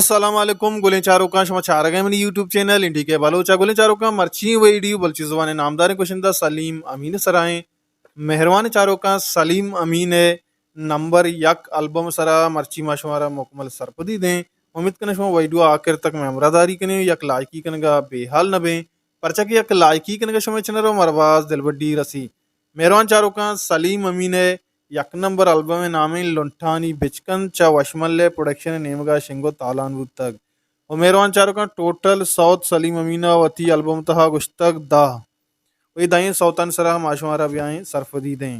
السلام علیکم گلیں چاروکاں، شما چارگ ءَ منی یوٹیوب چینل این ڈی کے بلوچ ءَ۔ گلیں چاروکاں، مرچی ویڈیو بلوچی زبان ءِ نامداریں گشندہ سلیم امین ءِ سرا ایں۔ مہروان چاروکاں، سلیم امین ءِ نمبر یک البم ءِ سرا مرچی ما شمارا مکمل سرپدی دیں۔ امید کناں شما ویڈیو آخر تک مئے ہمراہ داری کنیں، یک لائکی کنگا بے حال نہ بیں، پرچا کہ یک لائکی کنگا شمئے چنل ءَ مارا باز دلبڈی رسی۔ مہروان چاروکاں، سلیم امین ءِ یک نمبر البم ءِ نام ایں لنٹانی بچکند، چہ وشمل ءِ پروڈکشن ءِ نیمگا شنگ و تالان بوتگ۔ و مہروان چاروکاں، ٹوٹل سوت سلیم امین ءَ وتی البم ءِ تہا گشتگ دہ۔ و اے دہیں سوتانی سرا ما شمارا بیائیں سرپدی دیں۔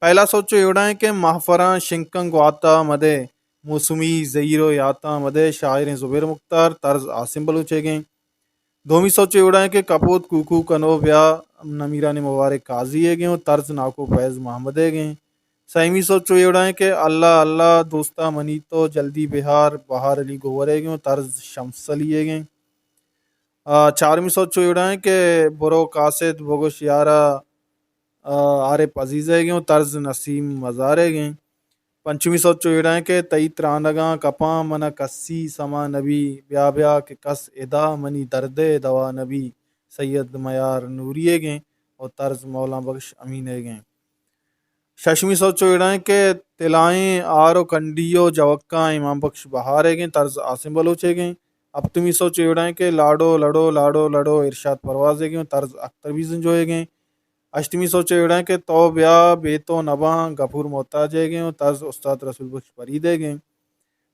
پہلا سوت چو ایوڑا ایں کہ مہپراں شنکاں گواتا مدے، موسمی زہیر و یاتاں مدے، شاعر ایں زبیر مختار، طرز عاصم بلوچ ئیگیں۔ دومی سوت چو ایوڑا ایں کہ کپوت کوکو کنو بیا، نمیران مبارک قاضی ئیگیں و طرز ناکو فیض محمد ئیگیں۔ سیمی سوت چو ایوڑا ایں کہ اللہ اللہ دوستا منی تو جلدی بہار، بہار علی گوہر ئیگیں و طرز شمس علی ئیگیں۔ آ، چارمی سوت چو ایوڑا ایں کہ برو قاصد بگوش یارا، آ، عارف عزیز ئیگیں و طرز نسیم مزار ئیگیں۔ پنچمی سوت چو ایوڑا ایں کہ تئی ترانگاں کپاں من ءَ کسی سما نبی، بیا بیا کہ کس ادا منی درد ءِ دوا نبی، سید میار نوری ئیگیں و طرز مولانا بخش امین ئیگیں۔ ششمی سوت چو ایوڑا ایں کہ تلائیں آر و کنڈی و جوکاں امام بخش بہار ئیگیں، طرز عاصم بلوچ ئیگیں۔ ہپتمی سوت چو ایوڑا ایں کہ لاڈو لڑو لاڈو لڑو ارشاد پرواز ئیگیں و طرز اختر بیزنجو ئیگیں۔ ہشتمی سوت چو ایوڑا ایں کہ تو بیا بے تو نباں غفور محتاج ئیگیں و طرز استاد رسول بخش فرید ئیگیں۔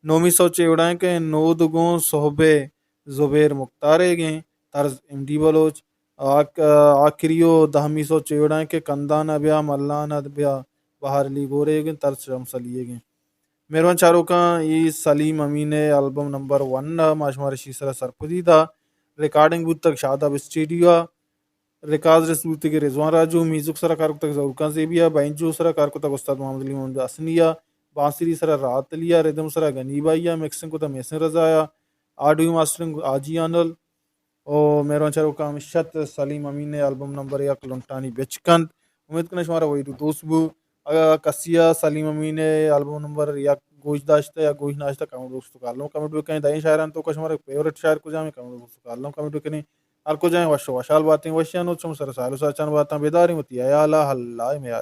نومی سوت چو ایوڑا ایں کہ نود گوں صحب زبیر مختار ئیگیں، طرز ایم ڈی بلوچ۔ آک-، آخری و دہمی سوت چو ایوڑا ایں کہ کندان ءَ بیا ملان ءَ بیا، بہار علی گوہر ئیگیں، طرز شمس علی ئیگیں۔ مہروان چاروکاں، اے سلیم امین ءِ البم نمبر ون ءَ، ما شمارا اشی سرا سرپدی دا۔ ریکارڈنگ بوتگ شاداب اسٹوڈیو ءَ، ریکارڈز بوتگ رضوان راجو، میوزک سرا کار کتگ ظہور خان زیبی ءَ، بینجو سرا کار کتگ استاد محمد علی محمد حسنی ءَ، بانسری سرا راحت علی ءَ، ردم سرا غنی بھائی ءَ، مکسنگ کتگ محسن رضا ءَ، آڈیو ماسٹرنگ حاجی آنل۔ او مہروان چاروکاں، ہمیش ات سلیم امین ءِ البم نمبر یک لنٹانی بچکند۔ امید کناں شمارا ویڈیو دوست بو۔ اگاں کسی ءَ سلیم امین ءِ البم نمبر یک گوش داشتہ یا گوش نہ داشتہ، کمنٹ باکس ءِ توکا الم کمنٹ بکنیں۔ دائیں شاعران توکا شمارا فیورٹ شاعر کجام ایں، کمنٹ باکس ءِ توکا الم کمنٹ بکنیں۔ ہر کجا ایں وش و وشحال باتیں، وشیانی نود شمئے سرا ساہیل و ساچان باتاں، بداریں وتی ہیالا، اللہ ءِ میاریں۔